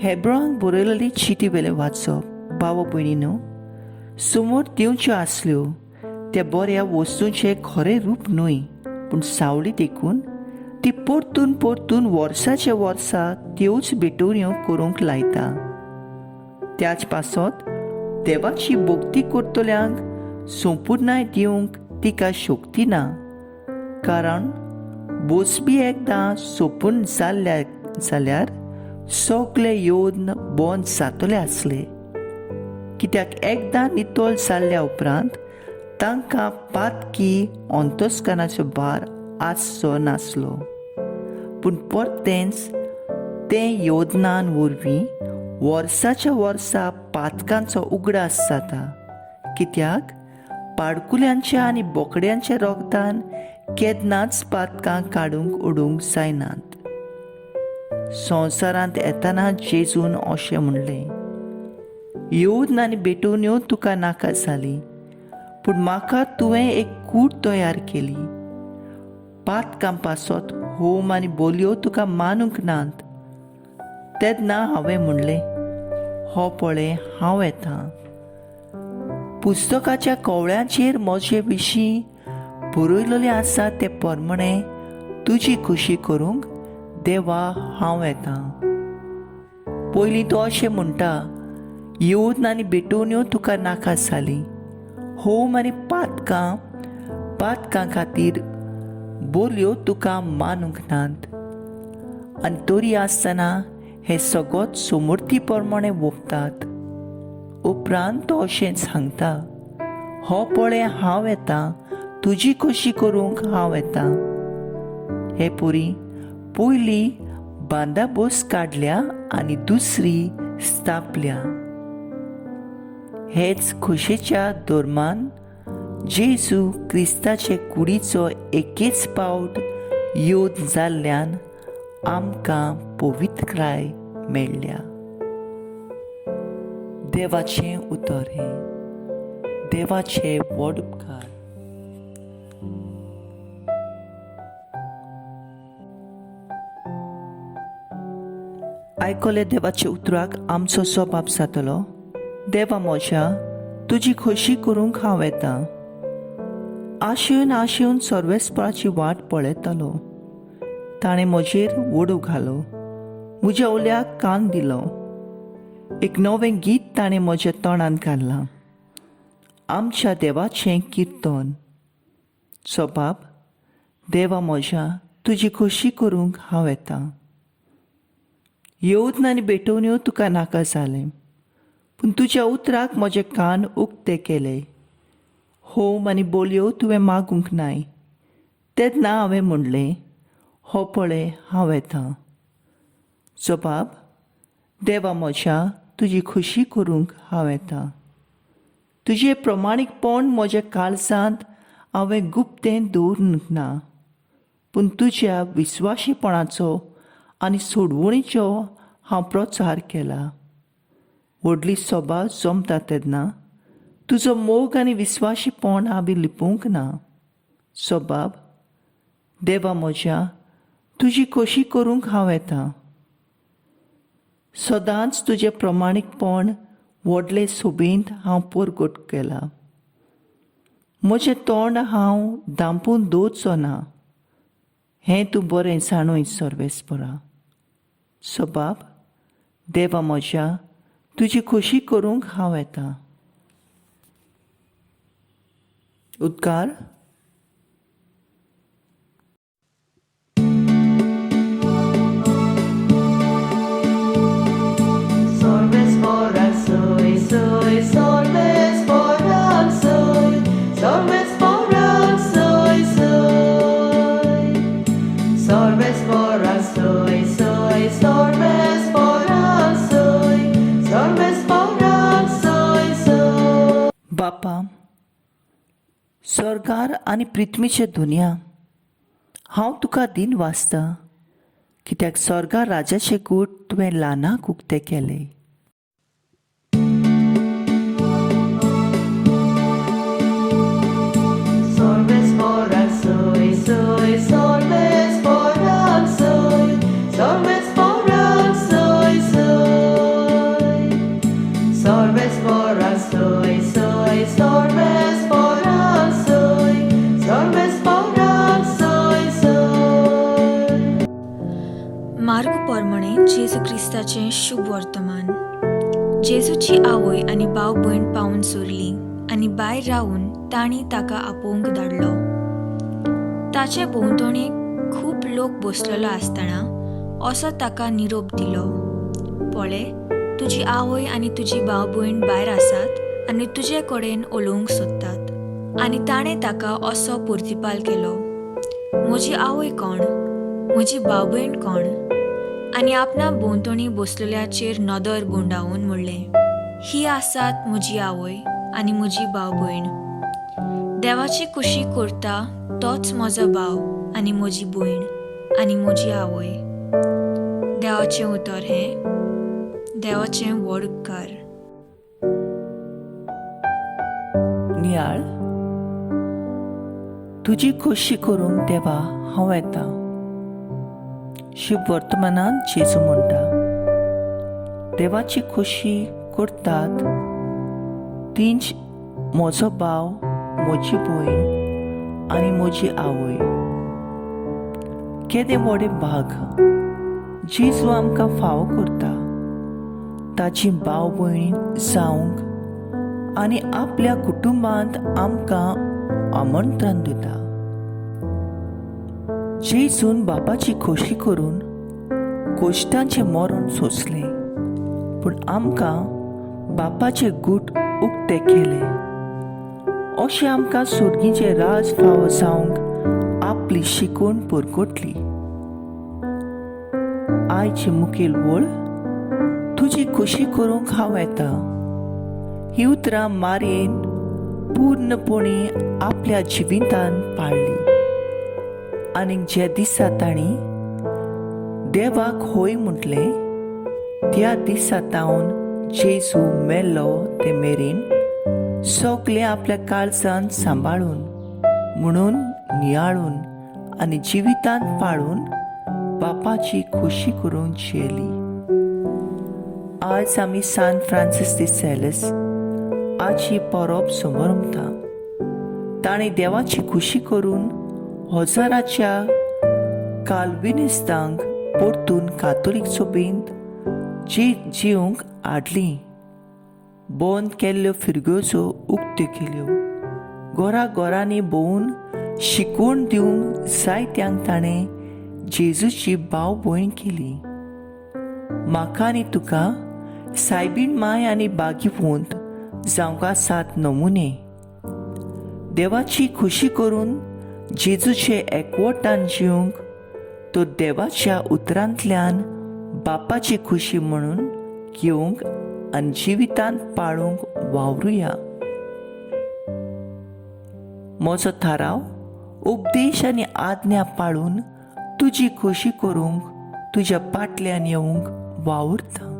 हेब्रांक बरयलेली चिटी वेलें वाचप भाव भयणीनो समोर दिवच्यो आसल्यो त्या बऱ्या वस्तूंचें खरें रूप न्हय पूण सावळी देखून ती परतून परतून वर्साच्या वर्सा त्योच भेटवण्यो करूंक लायता. त्याच पासत देवाची भक्ती करतल्यांक संपुर्णाय दिवंक तिका शक्ती ना, कारण बोसबी एकदां सोंपून जाल्ल्या जाल्यार सगळे येवन बंद जातले आसले. कित्याक एकदां नितळ जाल्ल्या उपरांत तांकां पातकी अंतस्करणाचो भार आसचो नासलो. पूण परतेंच तें योजनान वरवीं वर्साच्या वर्सा पातकांचो उगडास जाता, कित्याक पाडकुल्यांच्या आनी बोकड्यांच्या रोगतान केन्नाच पातकां काडूंक उडूंक जायनात. संवसारांत येतना जेजून अशें म्हणलें, येवन आनी भेटवण्यो तुका नाका जाली, पूण म्हाका तुवें एक कूड तयार केली. पातकां पासत होम आनी बोलयो तुका मानूंक नात. तेन्ना हांवें म्हणलें, हो पळय हांव येतां. पुस्तकाच्या कवळ्यांचेर म्हजे विशीं बरयलेलें आसा ते प्रमाणें तुजी खोशी करूंक देवा हांव येतां. पयलीं तो अशें म्हणटा, येवन आनी भेटवण्यो तुका नाका जाली, होम आनी पातकां पातकां खातीर बोलयो तुका मानूंक नात. आनी तरी आसतना हे सगळोच समर्थी प्रमाणें वोपतात. उपरांत तो अशें सांगता, हो पळय हांव येतां, तुजी खोशी करूंक हांव येतां. हे पुरी पयली बांदाबोस काडल्या आनी दुसरी स्थापल्या. हेच खोशेच्या धर्मान जेजू क्रिस्ताचे कुडीचो एकेच पावट योद जाल्ल्यान आमकां पवित्रकाय मेळ्ळ्या. देवाचें उतर हें. देवाचे व्हड उपकार. आयकले देवाच्या उतराक आमचो स्वभाव जातलो. देवा म्हज्या, तुजी खोशी करूंक हांव येतां. आशेवन आशेवन सर्वेस्पराची वाट पळयतालो. ताणें म्हजेर वडू घालो, म्हज्या उल्याक कान दिलो. एक नवें गीत ताणें म्हज्या तोंडांत घाल्लां, आमच्या देवाचें किर्तन. स्वभाव, देवा म्हज्या, तुजी खोशी करूंक हांव येतां. येवन आनी भेटवण्यो तुका नाका जालें, पूण तुज्या उतराक म्हजे कान उक्ते केले. होम आनी बोलयो तुवें मागूंक नाय. तेन्ना हांवें म्हणलें, हो पळय हांव येतां. जबाब, देवा म्हज्या, तुजी खोशी करूंक हांव येतां. तुजें प्रमाणीकपण म्हज्या काळजांत हांवें गुप्तें दवरूंक ना, पूण तुज्या विस्वाशीपणाचो आनी सोडवणीचो हांव प्रचार केला. व्हडली सभा जमता तेन्ना तुजो मोग आनी विस्वाशीपण हांवें लिपोवंक ना. सबाब, देवा म्हज्या, तुजी खोशी करूंक हांव येतां. सदांच तुजें प्रमाणीकपण व्हडले सोबेंत हांव परगट केलां. म्हजें तोंड हांव धांपून दवरचो ना, हें तूं बरें जाणूय सर्वेस्परा. सबाब, देवा म्हज्या, तुजी खोशी करूंक हांव येतां. उद्गार. बापा, स्वर्गार आनी पृथ्वीचे दुनिया, हांव तुका दिन वाचता, कित्याक स्वर्गार राजाचे गूट तुवें ल्हानाक उक्ते केले. मार्ग पोरमणे जेजू क्रिस्ताचें शुभ वर्तमान. जेजूची आवय आनी भाव भयण पावून सोरलीं आनी भायर रावून तांणी ताका आपोवंक धाडलो. ताचे भोंवतणी खूब लोक बसलेलो आसतना असो ताका निरोप दिलो, पळे, तुजी आवय आनी तुजी भाव भयण भायर आसात आनी तुजे कडेन उलोवंक सोदतात. आनी ताणें ताका असो प्रतिपाल केलो, म्हजी आवय कोण, म्हजी भाव भयण कोण? आनी आपणा भोंवतणी बसलेल्याचेर नदर भोंवडावन म्हणलें, ही आसात म्हजी आवय आनी म्हजी भाव भयण. देवाची खुशी करता तोच म्हजो भाव आनी म्हजी भयण आनी म्हजी आवय. देवाचें उतर हें. देवाचें व्हड उपकार. नियाळ. तुजी खोशी करूंक देवा हांव येता. शुभ वर्तमानान जेजू म्हणटा, देवाची खोशी करतात तींच म्हजो भाव, म्हजी भयण आनी म्हजी आवय. केदें व्हडें भाग जेजू आमकां फावो करता ताची भाव भयण जावंक आनी आपल्या कुटुंबांत आमकां आमंत्रण दिता. जेजून बापाची खोशी करून कोश्टांचें मरण सोंसलें, पूण आमकां बापाचे गूट उक्ते केले. अशें आमकां सोर्गीचें राज फावो जावंक आपली शिकवण परगटली. आयची मुखेल वळ, तुजी खोशी करूंक हांव येता, ही उतरां मारयेन पूर्णपणी आपल्या जिवितान पाळ्ळी. आनी ज्या दिसा तांणी देवाक होय म्हटलें त्या दिसा तावन जेजू मेल्लो ते मेरेन सगळें आपल्या काळजान सांबाळून म्हणून नियाळून आनी जिवितांत पाळून बापाची खोशी करून जियेली. आज आमी सान फ्रांसीस दी सेलस आची परब समरमता. ताणें देवाची खुशी करून हजाराच्या काल्विनिस्तांक परतून कातोलीक सोबींत जी जिवंक हाडली, बंद केल्ल्यो फिरग्योजो उक्त्यो केल्यो, घरा घरांनी भोंवून शिकवण दिवंक जायत्यांक ताणें जेजूची भाव भयण केली. म्हाका आनी तुका सायबीण माय आनी बागीवंत जावंक आसात नमुने. देवाची खुशी करून जेजूचे एकवटान जिवंक तो देवाच्या उतरांतल्यान बापाची खुशी म्हणून घेवंक आनी जिवितांत पाळूंक वावरुया. म्हजो थाराव, उपदेश आनी आज्ञा पाळून तुजी खोशी करूंक तुज्या पाटल्यान येवंक वावुरता.